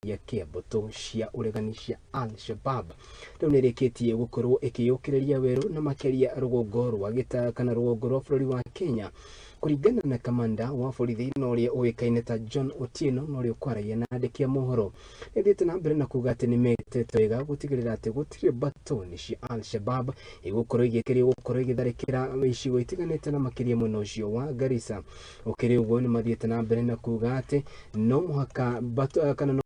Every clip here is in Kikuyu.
Kĩa mbũtũ cia ũregani cia Al-Shabab rĩu nĩrĩkĩtie gũkorwo ĩkĩyũkĩrĩria werũ na makĩria rũgongo rwa gĩta kana rũgongo rwa bũrũri wa Kenya. Kũringana na kamanda wa borithi na ũrĩa ũĩkaine ta John Otieno na ũrĩa ũkwaragia na andĩki a mohoro, nĩathiĩte na mbere na kuga atĩ nĩmekĩte wega gũtigĩrĩra atĩ gũtirĩ mbatoni cia Al-Shabab igũkorwo igĩkĩrio gũkorwo igĩtharĩkĩra icigo itiganĩte na makĩria mwena ũcio wa Garissa. Ũkĩrĩ ũguo nĩmathiĩte na mbere na kuga atĩ no mũhaka kana no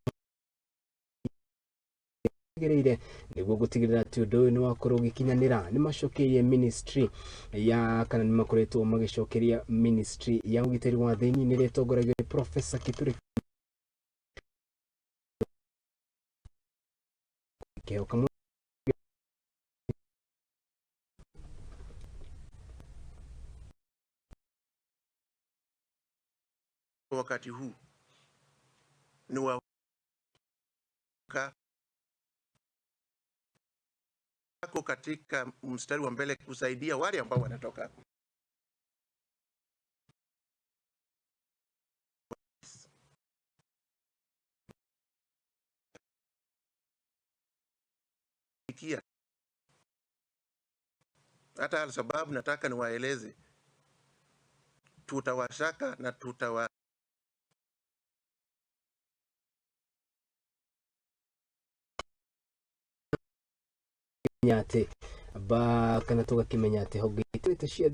gĩrĩire nĩguo gũtigĩrĩra atĩ ũndũ ũyũ nĩ wakorwo ũgĩkinyanĩra. Nĩ macokeirie ministry ya kana nĩ makoretwo magĩcokeria ministry ya ũgitĩri wa thĩinĩ nĩrĩa ĩtongoragio nĩ Professor Kithure Kĩhoka. Wakati huu ni wa wako katika mstari wa mbele kusaidia wale ambao wanatoka kia. Hata Al-Shabaab nataka niwaeleze, tutawashaka na tutawa atĩ ba kana tũgakĩmenya atĩ honge itiganĩte cia.